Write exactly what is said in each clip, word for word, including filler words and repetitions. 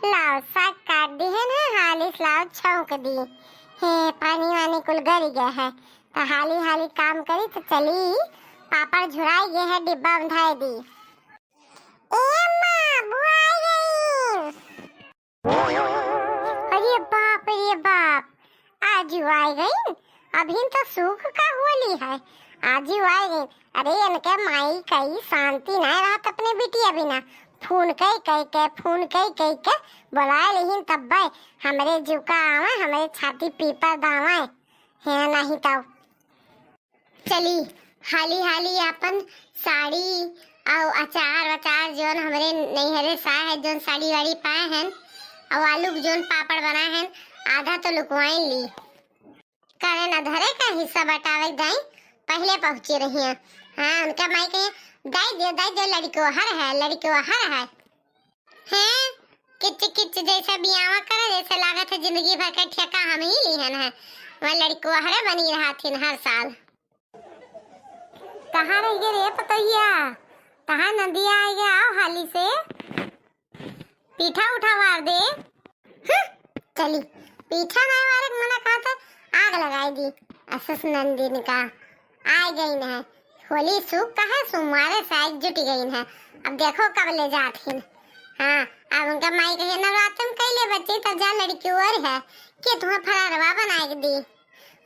लाओ, साग काट दिहन है, हाली से लाओ, छौंक दी। हे, पानी वानी कुल गर गया है, तो हाली हाली काम करी, तो चली, पापड़ झुराई गए है, डिब्बा में धर दी। ए अम्मा, बुआई गई। अरे बाप रे बाप, आजू आइ गइन, अभिन तो सुख का होली है, आजू आइ गइन। अरे इनके माई कई शांति नाहीं रहत अपने बिटिया बिना, फोन कई कई के, फोन कई कई के बोलाए लेहिन तब्बे हमरे जुका आवे, हमरे छाती पीपर दावे, है नाहीं तब। चली, हाली हाली आपन साड़ी अउ अचार वचार जौन हमरे नैहरे से आए हैं, जौन साड़ी वाड़ी पाए हैं, अउ आलू के जौन पापड़ बनाए हैं, आधा तो लुकवाइन ली। कारण अधरे का हिस्सा बटावे दाई पहिले पहुँची रही हैं। हाँ, उनका माई कहे, "दाई दियो, दाई दियो, लड़को हर है, लड़को हर है।" हैं, किच किच जैसा बियावा करे, जैसे लागत है जिंदगी भर का ठेका हम ही लिहन है। वह लड़को हरे बनी रहथिन हर साल। कहाँ रह गए रे पतोहिया? कहाँ नदिया आ गया? आओ हाली से, पीठा उठा वार दे। हं, चली, पीठा नाहीं वारे के मना कहा था, आग लगाई दी। असस नंदिन का आइ गइन है। होली सुख का है, सोमवारे से आइ जुटि गइन है। अब देखो कब ले जात हिन। हाँ, अब उनका माई कहे, "नवरात्र में कैले बच्ची, तब जा लड़की और है, के तुम्हें फरारवा बनाए के दी।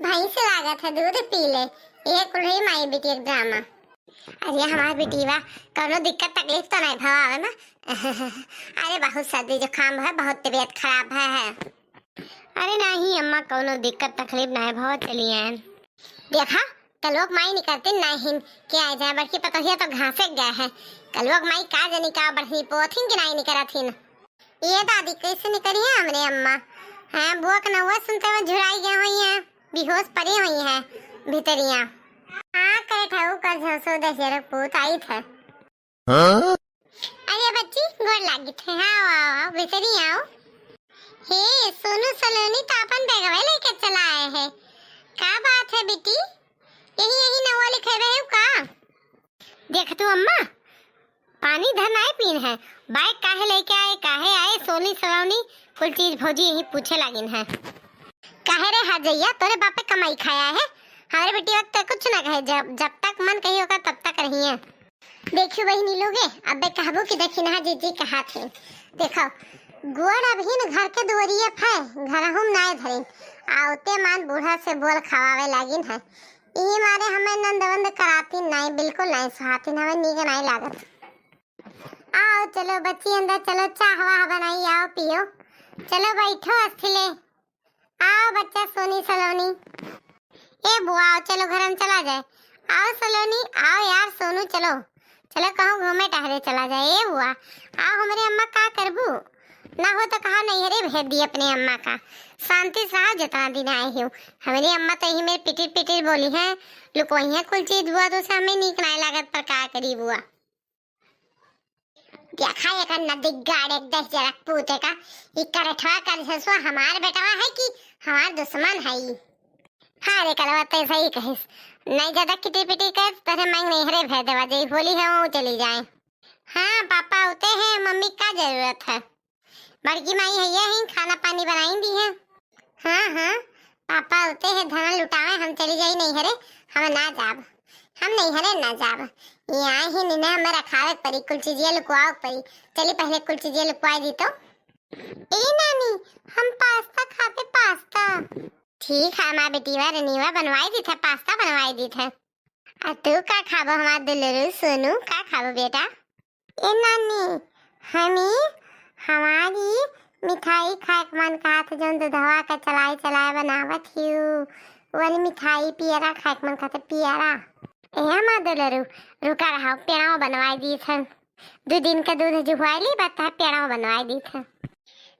भैंस लागत है, दूध पी ले।" ये कुल रही माई बेटी एक ड्रामा। अरे हमार बेटी बा, कौनो दिक्कत तकलीफ तो नहीं भवा आवे में? अरे बहुत सर्दी जुकाम है, बहुत तबीयत खराब है, है। अरे नाहीं अम्मा, कौनो दिक्कत तकलीफ नाहीं भवा, चली आयन। देखा, कलुआ के माई निकरतिन नाहीं, के आइ जाए, बड़की पतोहिया तो घासे गए है। कलुआ के माई का जनी का बढ़नी पोथिन कि नाहीं निकरथिन। ये दादी कैसे निकरी है हमरे अम्मा? हैं, बुआ के नौवा सुनते हुए झुराई गए हुई हैं, बेहोश पड़ी हुई हैं भीतरिया। हाँ, कहे ठाऊ कर झंसो दशहरा पूत आई थे। हाँ? अरे बच्ची, गोड़ लागित है। हाँ, आओ, आओ, आओ, भीतरी आओ। हे, सोनू सलोनी तो अपन बैगवा लेके चला आए है। का बात है बेटी? यही, यही नवा लिखे रहे हो का? देख तू अम्मा, पानी धर नाई पीन है, बैग काहे लेके आए, काहे आए, सोनी सलोनी, कुल चीज भौजी यही पूछे लागिन है। काहे रे हजैया, तोरे बापे कमाई खाया है, हमारे बेटी वक्त कुछ ना कहे, जब, जब तक मन कही होगा तब तक रही है। देखियो बहिनी लोगे, अबे कहबो कि दखिनहा जीजी कहा थे। देखो, गोड़ अबहिन घर के दुआरिये फै, घरहुम नाय धरिन। आवते मान बूढ़ा से बोल खवावे लागिन है। ई मारे हमें नंदवंद करातिन नाय, बिल्कुल नाय सुहातिन, हमें नीक नाय लागत। आओ चलो बच्ची अंदर चलो, चाह वाह बनाई, आओ पियो। चलो बैठो अस्थिले। आओ बच्चा सोनी सलोनी। ए बुआ, आओ चलो घर में चला जाए। आओ सलोनी, आओ यार सोनू, चलो, चलो कहूँ घूमे टहरे चला जाए। ए बुआ, आओ हमरे अम्मा का करबू? ना हो तो कहा नैहरे भेज दी अपने अम्मा का। शांति से रहो जितना दिन आए हो। हमरे अम्मा तो यही मेरे पिटिर पिटिर बोली है, लुकोई है कुल चीज बुआ, तो से हमें नीक नाय लागत, पर का करी बुआ। देखा एकर नदी गाड़ एक दस जरा पूते का, ई करठवा कर झसुआ हमार बेटवा है कि हमार दुश्मन है ई? हाँ रे कलवा, ते सही कहिस, नहीं ज्यादा किटी पिटी कर, तोरे मैं नैहरे भेज देवा, जे होली है वो चली जाए। हाँ पापा होते हैं, मम्मी का जरूरत है? बड़की माई है, ये ही खाना पानी बनाई दी है। हाँ, हाँ, पापा होते हैं धन लुटावे, हम चली जाई नैहरे, हम ना जाब, हम नैहरे ना जाब। ये आए ही निन्हे हमें रखावे के परी, कुल चीजिया लुकवावे के परी। चली पहले कुल चीजिया लुकवाई दी तो। ए नानी, हम पास्ता खाबे, पास्ता। ठीक है, हमार बेटीवा रनीवा बनवाई दी थे, पास्ता बनवाई दी थे। आ तू का खाबो हमार दुलरू सोनू, का खाबो बेटा? ए नानी, हमी, हमारी मिठाई खाए के मन कहत, जौन दूधवा के चलाई चलाई बनावत हियू, वाली मिठाई पियरा खाए के मन कहत, पियरा। ए हमार दुलरू, रुका रहा, पेड़ाओ बनवाई दी थे। दो दिन का दूध जुहुआई ली, बता पेड़ाओ बनवाई दी थे।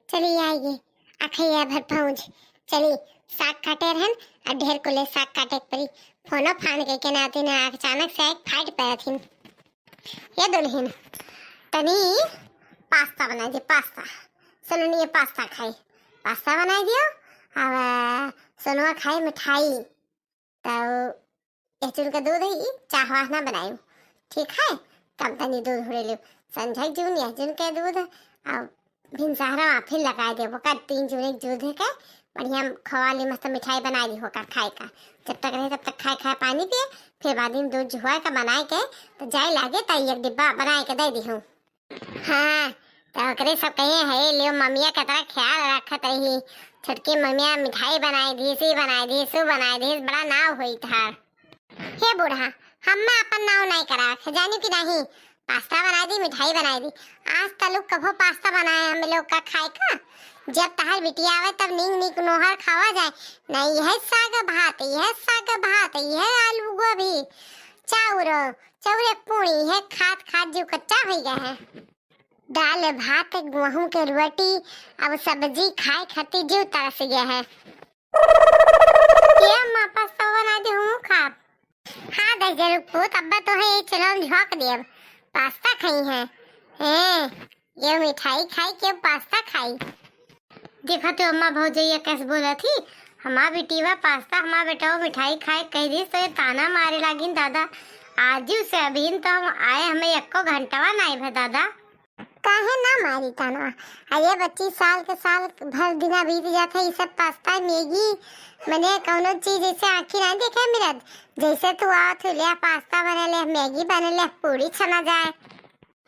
चली आइए, अखैया भर पहुँच। चली, साग काटे रहन, आ ढेर कुले साग काटे के परी। फोनो फान के, के नाती ने अचानक से एक फाइट पे हथिन। ये दुल्हन, तनी पास्ता बनाई दे, पास्ता। सलोनी ये पास्ता खाई, पास्ता बनाई दियो। अब सोनुआ खाई मिठाई। तब यह चुन के दूध है, ई चाह वाह ना बनाई, ठीक है? कम तनी दूध उड़े लियो। संझा के जून यह चुन के दूध, अब भिनसहरा मा फिर लगाए देबो का, तीन जने जुधे के बढ़िया खवा ली, मस्त मिठाई बनाए दी होका खाए का। जब तक रहे तब तक खाए खाए पानी पिए, फिर बाद में दूध जुहुआ का बनाए के तो जाए लागे, ताई एक डिब्बा बनाए के दे दी हूँ। हाँ, तो ओकरे सब कहिए है, लियो ममिया के तरह ख्याल रखत रही। छोटकी ममिया मिठाई बनाए दी, सी बनाए दी, सू बनाए दी, बड़ा नाव होई तहार। हे बूढ़ा, हम्मे अपन नाव नहीं करा, जानी कि नहीं? पास्ता बनाए दी, मिठाई बनाए दी। आज तलुक कभो पास्ता बनाए हम लोग का खाए का? जब तहार बिटिया आवे तब नीक नीक नोहर खावा जाए। नहीं है साग भात, यह साग भात, यह आलू गोभी, चाउर, चौरे पूड़ी, यह खात खात जीव कच्चा हो गया है। दाल भात, गेहूं के रोटी, अब सब्जी खाए खातिर जीव तरस गया है। ये अम्मा, पास्ता बना दे, हम खाब। हाँ, दहिजरू पूत, अब्बा तो है, चलो हम झोंक देब। पास्ता खाई है। हैं, ये मिठाई खाई के पास्ता खाई। देखा तो अम्मा भौजैया कैसे बोला थी, हमार बेटीवा पास्ता, हमार बेटवा मिठाई खाए कह दी तो ये ताना मारे लागिन दादा। आजू से अभी तो हम आए, हमें एको घंटवा नहीं भा दादा। काहे ना मारी ताना? अरे बच्ची, साल के साल भर दिना बीत जात है, ये सब पास्ता, मैगी, मने कौनो चीज जैसे आँखी ना देखे मिलत। जैसे तू आवत हो, ले पास्ता बने ले, मैगी बने ले, पूरी छना जाए।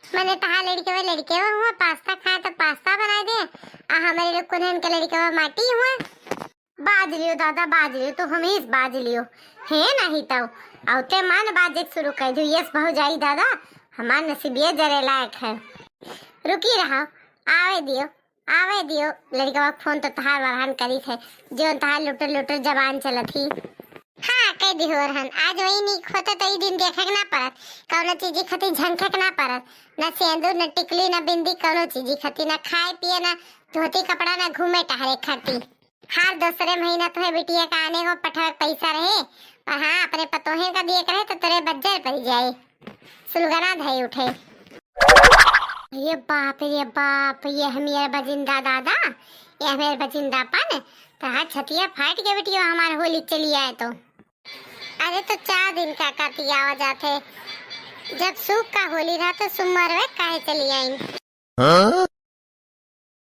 मने तहार लड़के वे, लड़के वे हुआ पास्ता खाए तो पास्ता बनाए दे, आ हमारे लोग कुनहन के लड़के वे माटी हुआ। बाज लियो दादा, बाज लियो, तू हमीस बाज लियो। हे नहीं तो, औते मन बाजे शुरू कर दियो, यस भौजाई दादा, हमार नसीबिये जरे लायक है। रुकी रहो, आवे दियो, आवे दियो, लड़कवा फोन तो तहार वरहन करी थे, जो तहार लुटर लुटर जबान चलत ही। हाँ, कह दी हो रहन, आज वही नीक होते तो ई दिन देखे के ना पड़त, कौनो चीजी खती झंखे के ना पड़त, न सेंदूर, न टिकली, न बिंदी, कौनो चीजी खती, न खाए पिए, न धोती कपड़ा, न घूमे टहरे खती। हर दूसरे महीना तोहे बिटिया का आने को पठवे के पैसा रहे, पर हाँ, अपने पतोहे का दिए के रहे तो तोरे बज्जर पड़ जाए। सुलगना धई उठे। ये बाप, ये बाप, ये हमार बजिंदा दादा, ये हमार बजिंदापन, तहार छतिया फाट के बिटिया हमार होली चली आए तो। अरे तो चार दिन का काटी आवा जाते, जब सुख का होली रहा तो सुमरवे काहे चली आई? हाँ?